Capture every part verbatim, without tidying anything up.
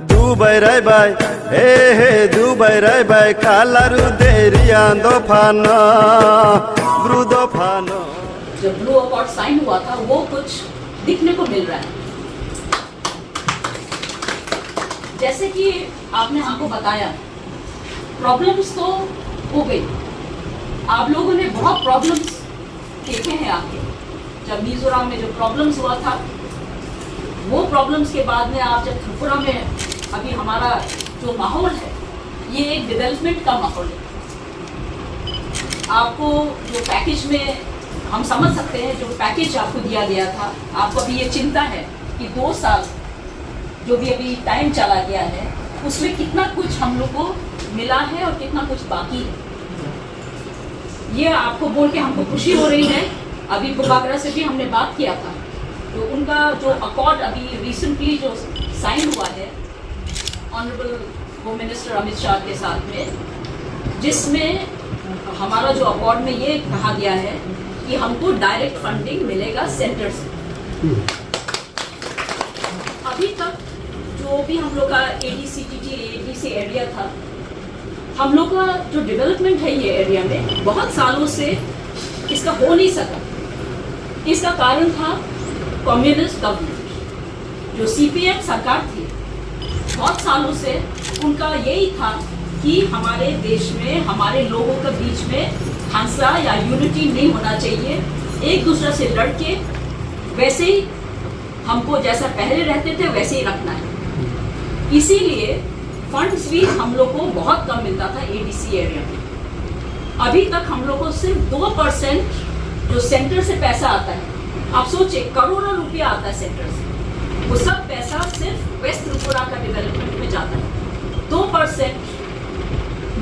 Dubai rai bai, he he, Dubai rai bai, kalaru derian dophano, bru dophano. जब blue accord sign हुआ था, वो कुछ दिखने को मिल रहा है। जैसे कि आपने हमको बताया, प्रॉब्लम्स तो हो गई, आप लोगों ने बहुत प्रॉब्लम्स देखे हैं आके। जब मिजोरम में जो प्रॉब्लम्स हुआ था, वो प्रॉब्लम्स के बाद में आप जब त्रिपुरा में अभी हमारा जो माहौल है, ये एक डेवलपमेंट का माहौल है। आपको जो पैकेज में, हम समझ सकते हैं, जो पैकेज आपको दिया गया था, आपको अभी ये चिंता है कि दो साल जो भी अभी टाइम चला गया है, उसमें कितना कुछ हम लोग को मिला है और कितना कुछ बाकी है। ये आपको बोल के हमको खुशी हो रही है। अभी बुबागरा से भी हमने बात किया था, तो उनका जो अकॉर्ड अभी रिसेंटली जो साइन हुआ है ऑनरेबल होम मिनिस्टर अमित शाह के साथ में, जिसमें हमारा जो अकॉर्ड में ये कहा गया है कि हमको डायरेक्ट फंडिंग मिलेगा सेंटर से। अभी तक जो भी हम लोग का एडीसी, टीटीएडीसी एरिया था, हम लोग का जो डेवलपमेंट है ये एरिया में, बहुत सालों से इसका हो नहीं सका। इसका कारण था कम्युनिस्ट गवर्नमेंट, जो सीपीएम सरकार थी। बहुत सालों से उनका यही था कि हमारे देश में हमारे लोगों के बीच में हंसा या यूनिटी नहीं होना चाहिए, एक दूसरे से लड़के वैसे ही हमको जैसा पहले रहते थे वैसे ही रखना है। इसीलिए फंड्स भी हम लोग को बहुत कम मिलता था एडीसी एरिया में। अभी तक हम लोग को सिर्फ दो परसेंट जो सेंटर से पैसा आता है, आप सोचिए, करोड़ों रुपया आता है सेंटर से, वो सब पैसा सिर्फ वेस्ट त्रिपुरा का डेवलपमेंट में जाता है। दो परसेंट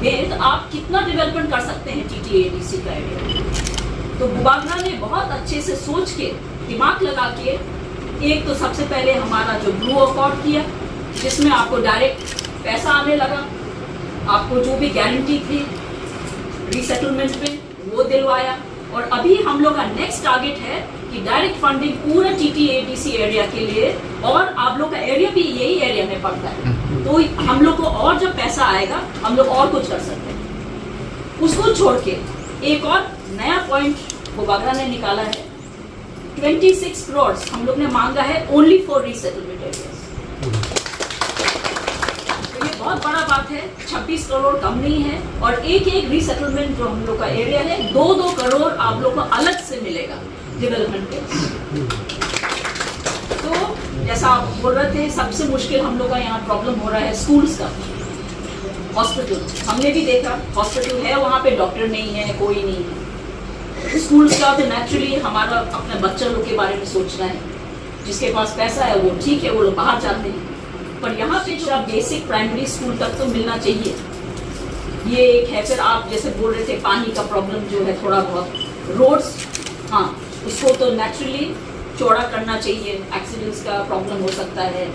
में तो आप कितना डेवलपमेंट कर सकते हैं टीटीएडीसी का एरिया? तो बुबागरा ने बहुत अच्छे से सोच के, दिमाग लगा के, एक तो सबसे पहले हमारा जो ब्लू अकॉर्ड किया, जिसमें आपको डायरेक्ट पैसा आने लगा, आपको जो भी गारंटी थी रीसेटलमेंट में, वो दिलवाया। और अभी हम लोग का नेक्स्ट टारगेट है कि डायरेक्ट फंडिंग पूरा टीटीएडीसी एरिया के लिए, और आप लोग का एरिया भी यही एरिया में पड़ता है, तो हम लोग को और जब पैसा आएगा, हम लोग और कुछ कर सकते हैं। उसको छोड़ के एक और नया पॉइंट बुबागरा ने निकाला है। ट्वेंटी सिक्स करोड़ हम लोग ने मांगा है only for resettlement areas। तो ये बहुत बड़ा बात है, छब्बीस करोड़ कम नहीं है। और एक एक रीसेटलमेंट जो हम लोग का एरिया है, दो दो करोड़ आप लोग को अलग से मिलेगा डेवलपमेंट के। तो जैसा आप बोल रहे थे, सबसे मुश्किल हम लोग का यहाँ प्रॉब्लम हो रहा है स्कूल्स का, हॉस्पिटल। हमने भी देखा, हॉस्पिटल है, वहाँ पे डॉक्टर नहीं है, कोई नहीं है। स्कूल्स का तो नेचुरली हमारा अपने बच्चा लोग के बारे में सोचना है। जिसके पास पैसा है वो ठीक है, वो लोग बाहर जाते हैं, पर यहाँ पे जो बेसिक प्राइमरी स्कूल तक तो मिलना चाहिए। ये एक है। फिर आप जैसे बोल रहे थे, पानी का प्रॉब्लम जो है थोड़ा बहुत, रोड्स, हाँ, उसको तो नेचुरली चौड़ा करना चाहिए, एक्सीडेंट्स का प्रॉब्लम हो सकता है।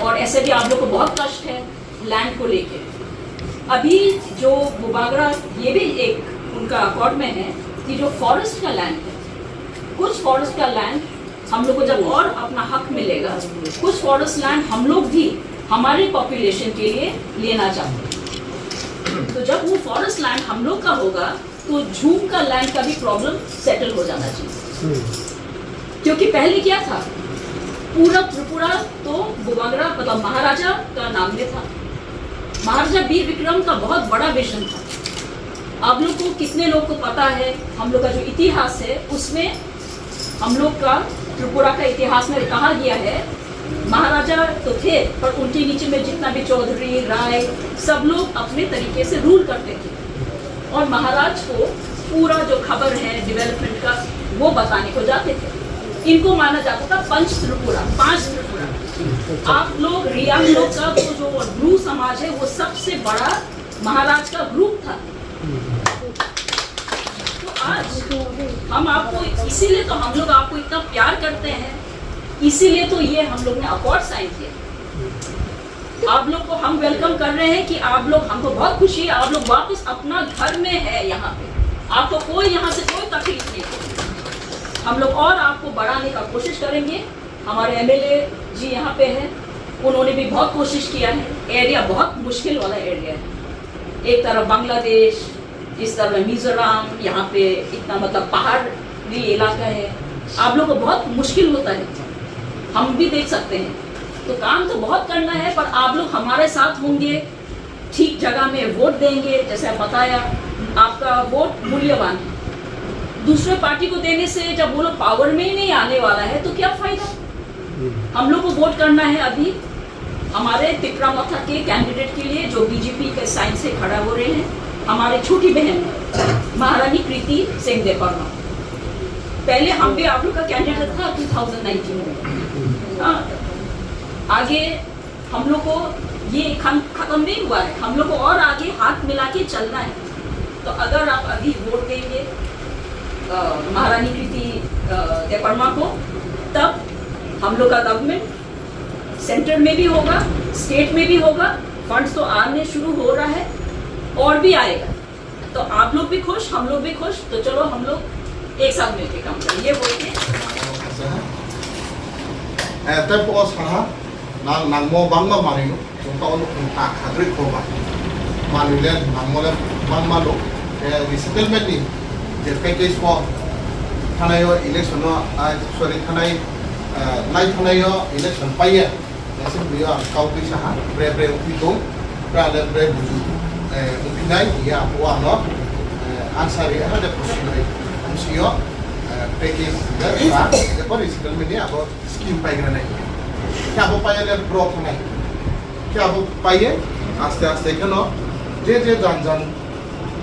और ऐसे भी आप लोग को बहुत कष्ट है लैंड को लेके। अभी जो बुबागरा, ये भी एक उनका अकॉर्ड में है कि जो फॉरेस्ट का लैंड है, कुछ फॉरेस्ट का लैंड हम लोग को जब और अपना हक मिलेगा, कुछ फॉरेस्ट लैंड हम लोग भी हमारे पॉपुलेशन के लिए लेना चाहते हैं। तो जब वो फॉरेस्ट लैंड हम लोग का होगा, तो झूम का लैंड का भी प्रॉब्लम सेटल हो जाना चाहिए। क्योंकि पहले क्या था, पूरा त्रिपुरा तो बुबागरा, मतलब, महाराजा का नाम में था। महाराजा वीर विक्रम का बहुत बड़ा विजन था। आप लोग को, कितने लोग को पता है, हम लोग का जो इतिहास है, उसमें हम लोग का, त्रिपुरा का इतिहास में कहा गया है, महाराजा तो थे, पर उनके नीचे में जितना भी चौधरी, राय, सब लोग अपने तरीके से रूल करते थे। और महाराज को पूरा जो खबर है डेवलपमेंट का, वो बताने को जाते थे। इनको माना जाता था पंच त्रिपुरा, पांच त्रिपुरा। आप लोग, रियांग लोग का वो जो ब्रू समाज है, वो सबसे बड़ा महाराज का ग्रुप था। तो आज हम आपको, इसीलिए तो हम लोग आपको इतना प्यार करते हैं, इसीलिए तो ये हम लोग ने अकॉर्ड साइन किया। आप लोग को हम वेलकम कर रहे हैं कि आप लोग, हमको बहुत खुशी है, आप लोग वापस अपना घर में है यहाँ पे, आपको कोई यहाँ से कोई तकलीफ नहीं है। हम लोग और आपको बढ़ाने का कोशिश करेंगे। हमारे एमएलए जी यहाँ पे हैं, उन्होंने भी बहुत कोशिश किया है। एरिया बहुत मुश्किल वाला एरिया है। एक तरफ बांग्लादेश, इस तरफ मिजोरम, यहाँ पे इतना, मतलब, पहाड़ी इलाका है। आप लोग को बहुत मुश्किल होता है, हम भी देख सकते हैं। तो काम तो बहुत करना है, पर आप लोग हमारे साथ होंगे, ठीक जगह में वोट देंगे, जैसे आप बताया, आपका वोट मूल्यवान है। दूसरे पार्टी को देने से जब वो लोग पावर में ही नहीं आने वाला है, तो क्या फायदा? हम लोग को वोट करना है अभी हमारे तिपरा मथा के कैंडिडेट के लिए, जो बीजेपी के साइड से खड़ा हो रहे हैं, हमारी छोटी बहन महारानी कृति सिंह देबबर्मा। पहले हम भी आप लोग का कैंडिडेट था टू थाउजेंड नाइनटीन में। हाँ, आगे हम लोग को ये खम-, खत्म नहीं हुआ है, हम लोग को और आगे हाथ मिला के चलना है। तो अगर आप अभी वोट देंगे, अ, महारानी कृति, अ, देबबर्मा को, तब हम लोग का गवर्नमेंट सेंटर में भी होगा, स्टेट में भी होगा, फंड्स तो आने शुरू हो रहा है और भी आएगा। तो आप लोग भी खुश, हम लोग भी खुश, तो चलो हम लोग एक साथ मिलके काम करें, ये बोल के। Eh, tei pho o saha, nang nangmo bangma manoi no, chung taoh wo nuh ta khadroi kho ba. Manoi le nangmo le bangma no, eh, resettlement ni je package pho, thanai yo election no, ah, sorry, thanai, eh, lai thanai yo election pai ye. Assembly yo ang kau tuisa ha, bre bre ongphi tong, bra le bre buju, eh, ongphi nai, ya, pho ano, eh, answer ri ha, je pho sinai, ang si yo, eh, package, eh, sa, je pho resettlement ni abo scheme paigra nai. Khe abo pai ye le bro thanai. Khe abo pai ye, aste aste kheno, je je jan jan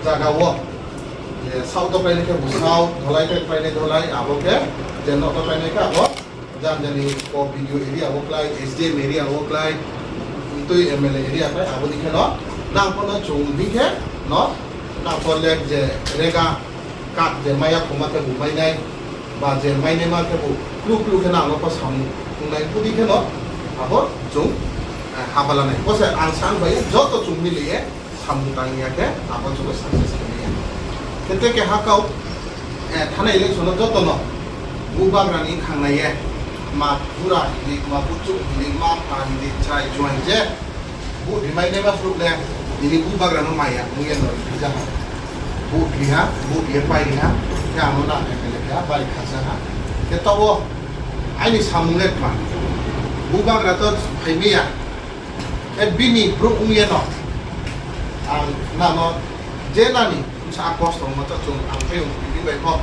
jaga wo, eh, south to painai khe bo south, dholai to painai dholai, abo khe, je north to painai khe abo, Jani jani ko B D O area wo klái, S D M area wo klái, tui M L A area klái, abo dei khe no, nang pho no chung di khe no, nang pho lek je rega, kat je maya khoma khe bu mai nai, ba je mai nai ma khe bu klu klu khe nang no pho samung ong nai, bo dei khe no, abo chung, eh, haba la nai. Bo se ang sa bai joto chung mili ye, samung tang ya khe, abo chung success khe nai ya. Khe te keha kau, eh, thanai election no joto no, bubagra ni khangnai ye, ma bura hini, ma buchuh hini, ma pha hini, chai juaing je, bu rimai nai ma phruh le, nini bubagra no maya, nung ye no ri ja ha. Bu ri ha, bu ye pai ri ha, khe ano na M L A khe ha, bari khasa ha. Khe taoh wo, aini samung le kma, bubagra to phai mai ya, Khe bini brouh ong ye no, ang nano je nani bsa kosto mo to chung ang phaiyong bini bai pho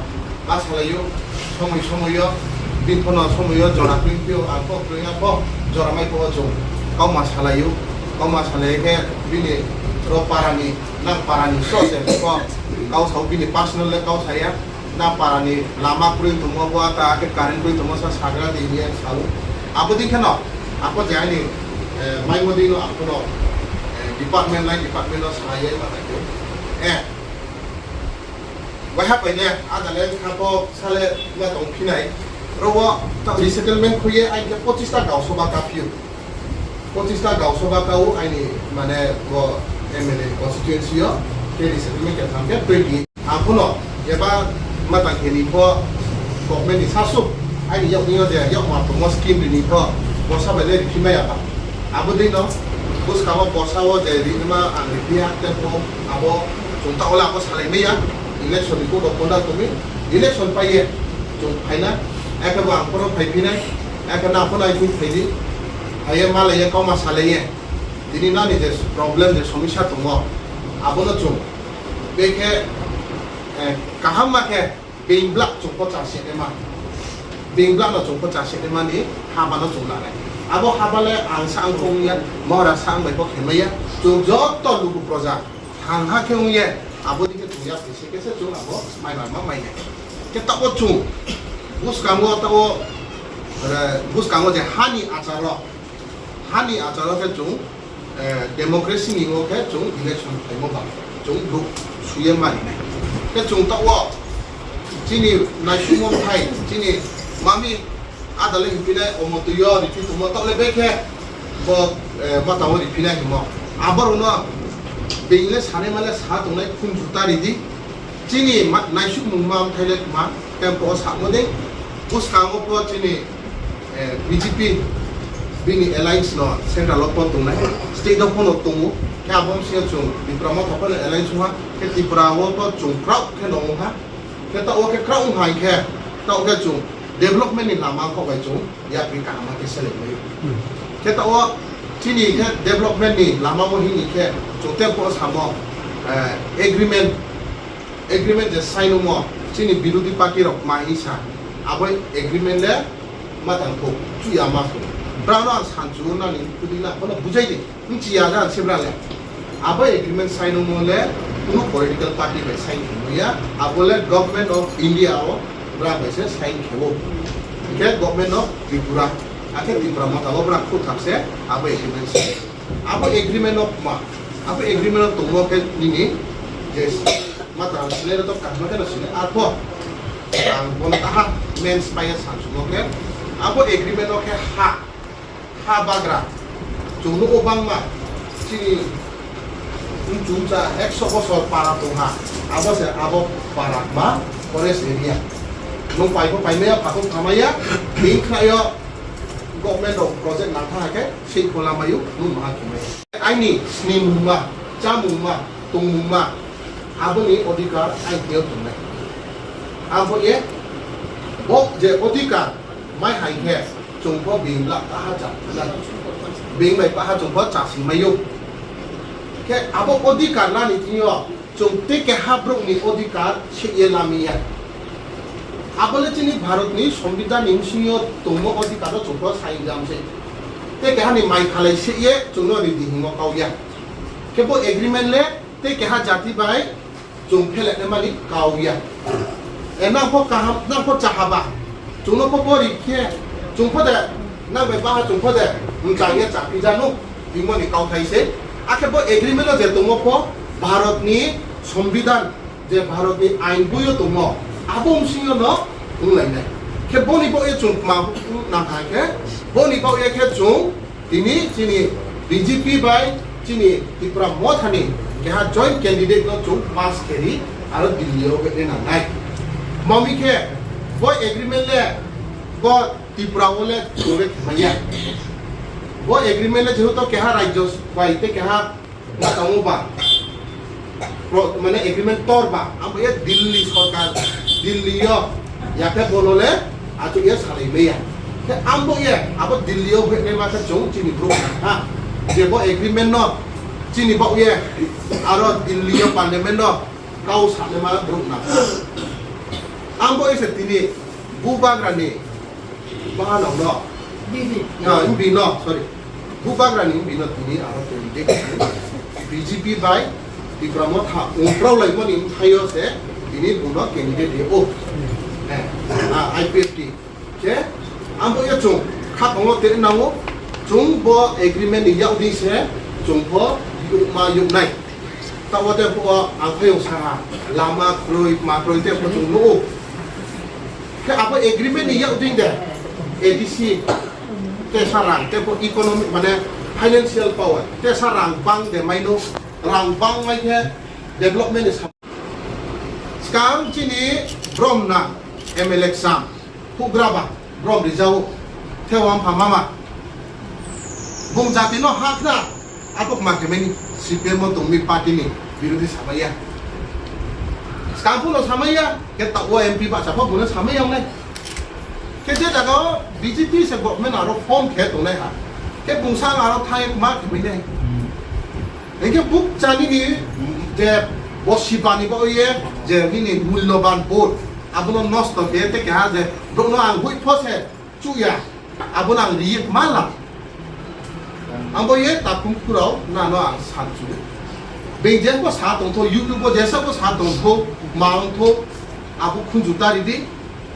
ma salai ou, somoi somoi yo, bini pho no somoi yo jora kroi phi ou, ang pho kroi ya pho, jora mai pho chung kauma salai ou, kauma salai khe bini ro para ni, nang para ni so se pho, kau sao bini personal le kau sa ya. Na para ni lama kroi tongmo, bo ata khe current kroi tongmo sa sagra di hing ye sa ou. Abo dei khe no, ang pho je aini, eh, maimo dei no ang pho no, eh, department lai department no sa ye ma nai ou. Eh, waiha pai le, ada le kha pho sa le ma tong phi nai. Ro wo ta resettlement khui ye aini khe pochis ta gao soba ka phi ou. Pochis ta gao soba ka ou aini, mane, bo M L A constituency yo, khe resettlement khe tham khe twenty. Ang pho no, eba ma tang khe ni pho government ni sasuk, aini yak ni yo je, yak ma tongmo scheme ri ni pho, borsa bai le ri phi mai ya ba. Abo dei no, buskang wo borsa wo je ri ma ang ri phi ya, te pho, abo, chung ta ola abo salai mai ya, election ni code of conduct tong mi, election pai ye, chung phai na, akhe bo ang pho no phai phi nai, akhe na pho no ai phi phai di, phai ye malai ye, kauma salai ye, tini nani je problem je somisa tongmo, abo no chung, bekhe, eh, kaham ma khe, Being blak chung pho chase naima. Being blak no chung pho chase naima ni haba no chung lanai. Abo haba le ang sa ang khe ong ya, Maharaj sa ang bai pho khe mai ya. Chung joto lugu proja, thang ha khe ong ye, abo dei khe chung ya phi se khe se chung abo mai ma ma mai nai. Khe taoh wo chung, buskang wo taoh wo, eh, buskang wo je ha ni achar wo, ha ni achar wo khe chung, eh, democracy ni wo khe chung election phaimo ba, chung brouh suye mari nai. Khe chung taoh wo chini naisuhmo thai, chini mami ada le hingphi nai, omo tui yo riphi tongmo, taoh le bekhe bo, eh, matang wo riphi nai hingmo. Abo rao no being le sanai ma le sa tongnai khun juta ri di. Chini ma-, naisuhmung ma bthai le kma, tempo wo samo dei, buskang wo pho chini, eh, B J P, Bini alliance no central wo pho tongnai, state wo pho no tong ou. Khe abo bsing yo chung Tipra Motha pho no alliance ong ha, khe Tripura wo pho chung kraoh khe no ong ha. Khe taoh wo khe kraoh ong ha hing khe, taoh khe chung development ni lama kho bai chung yapri kaham khe seleng mai ou. Khe taoh wo chini khe development ni lama wo hing ni khe chung tei pho samo, eh, agreement, agreement je sign ongmo chini birodhi party rao kma hing sa, abo agreement le ma tang pho, chuh ya ma pho. Brao no ang sanchu nani kudi na, bo no bujai di. Bchi ya jang se bra le. Abo agreement sign ongmo le kuno political party bai sign khe mai ya. Abo le Government of India wo bra bai se sign khe ou. Hing khe Government of Tripura, akhe Tipra Motha wo bra khruh tham se abo agreement sign. Abo agreement no kma, abo agreement no tongmo khe nini je ma tang sile to kaham khe no sile. Arpho ang bo no taha main spire sansumo khe, abo agreement no khe ha, ha bagra. Chung nuh ou bangma, chini mchumcha ekso bosor para tong ha, abo se abo para kma forest area. Nung pai pho paimai ya, pha pho phamai ya, bini khnai yo government rao project nang tha ha khe, sei pho lamai ou, nung maha khe mai. Aini snimungma, chámungma, tongmungma, abo ni odhikar aini thing yo tongnai. Abo ye, bo je odhikar mai hai khe, chung pho being la paha cha, being bai paha chung pho chasing mai ou. Khe abo odhikar la ni thing yo, chung tei keha brouh ni odhikar se ye lami ya. Abo le chini Bharat ni Sombidhan ni bsing yo tongmo odhikar no chung pho saingjam se. Tei keha ni mai khalai se ye chung no ri di hingmo kau ya. Khe bo agreement le tei keha jati bai chung pheletnaima ni kau ya. E, nang pho kaham, nang pho chahaba. Chung no pho bo ri khe, chung pho de, nang bai baha chung pho de, mchang ye chaphi ja nou, hingmo ni kauthai se. Akhe bo agreement no je tongmo pho, Bharat ni Sombidhan, je Bharat ni ain boi yo tongmo, abo bsing yo no onglai nai. Khe bo ni baoh ye chung kma nang ha khe, bo ni baoh ye khe chung tini chini B J P bai chini Tipra Motha ni keha joint candidate no chung pass khe ri, aro Delhi yo hoih nai nang nai. Mami khe, bo agreement le, bo Tripura wo le chung le khe mai ya. Bo agreement le jehetu keha rajyo bai tei keha ma tangmo ba, pro-, mane agreement tor ba, abo ye Delhi sorkar, Delhi yo, ya khe bo no le achouh ye salai mai ya. Khe abo ye, abo Delhi yo hoih nai ma khe chung chini brouh nang ha. Je bo agreement no chini baoh ye, aro Delhi yo parliament no kau sanaima brouh nang ha. Abo ye se tini Bubagra ni bahanao no, B J P no, sorry, Bubagra ni B J P no tini aro candidate B J P bai Tipra Motha ongpraolaimo ni bthai yo se tini bung no candidate ri ou. I P F T khe, abo ye chung khaphang wo tei nang ou, chung bo agreement ni yak di se chung pho youhma youh nai. Taoh wo tei pho ang phaiyong sa ha, lama kroi, ma kroi tei pho chung nuh ou. Khe abo agreement ni yak dei de, A D C, tesa rang, tei pho economic, mane financial power, tesa rang bang de mai nou, rang bang mai khe development ni sa-, skang chini brom na M L A kcham, houhgra ba, brom rijao, thewang pha mama. Bung jati no ha khna, abo kma khe mai ni, C P M wo tong mi party ni birodhi samai ya. Skang pho no samai ya, khe taoh wo M P bahcha pho bung no samai ya nai. Khe je jaga wo B J P se government aro form khe tongnai ha. Khe bung sa aro thai kma khe mai nai. Hing khe bukcha nini je bo siba ni baoh ye je nini mulloban vote, abo no nosto khe tei keha je brouh no ang hoih pho se chuh ya, abo no ang ri ye kma la. Abo ye takhum khurao nano ang sanchu. Being je pho sa tong thou, YouTube wo jesa pho sa tong thou, ma ong thou, abo khunju ta ri di.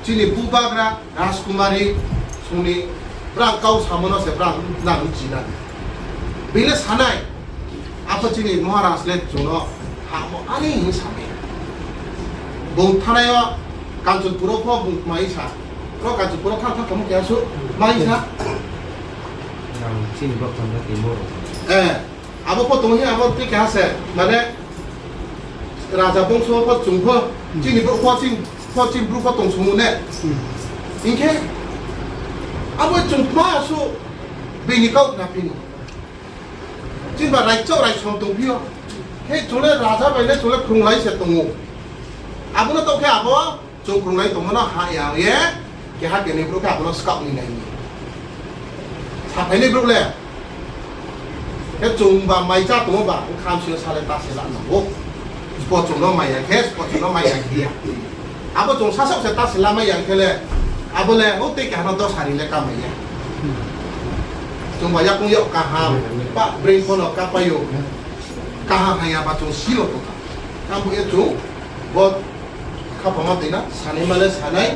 Chini bubagra Rajkumari song ni brang kau samo no se brang nang chi na. Being le sanai, apho chini Maharaj le chung no hamo ani hing samai. Bung thanai yo Kanchanpur wo pho bung mai sa. Ro Kanchanpur wo thang thang kamo keha su mai sa. Nang chini brouh thanng khe timo rao. Eh, abo pho tong hi abo tei keha se, mane, raja bongso pho chung pho, chini brouh pho chini, pho chini brouh pho tong sung ne. Hing khe, abo chung kma su, Bini kau khna phi ni. Chini ba raichak raisom tong phi ou. Khe chung le raja bai le chung le khrunglai se tong ou. Abo no taoh khe abo chung khrunglai tongmo no ha ya ye, keha keni brouh khe abo no skaoh ni nai ni. Saphai ni brouh le. Khe chung ba mai chá tongmo ba, bkha msing yo sa le ta se la nang ou. Sbo chung no mai ya khe, sbo chung no mai ya khe ya. Abo chung sasaoh se ta se la mai ya khe le, abo le, o tei keha no dosa ri le kamai ya. Chung ba yakoung yag kaham, ba brain pho no kapai ou. Kaham haya ba chung si no tong kha. Abo ye chung, bo khaphang ma tei na, sanaima le sanai.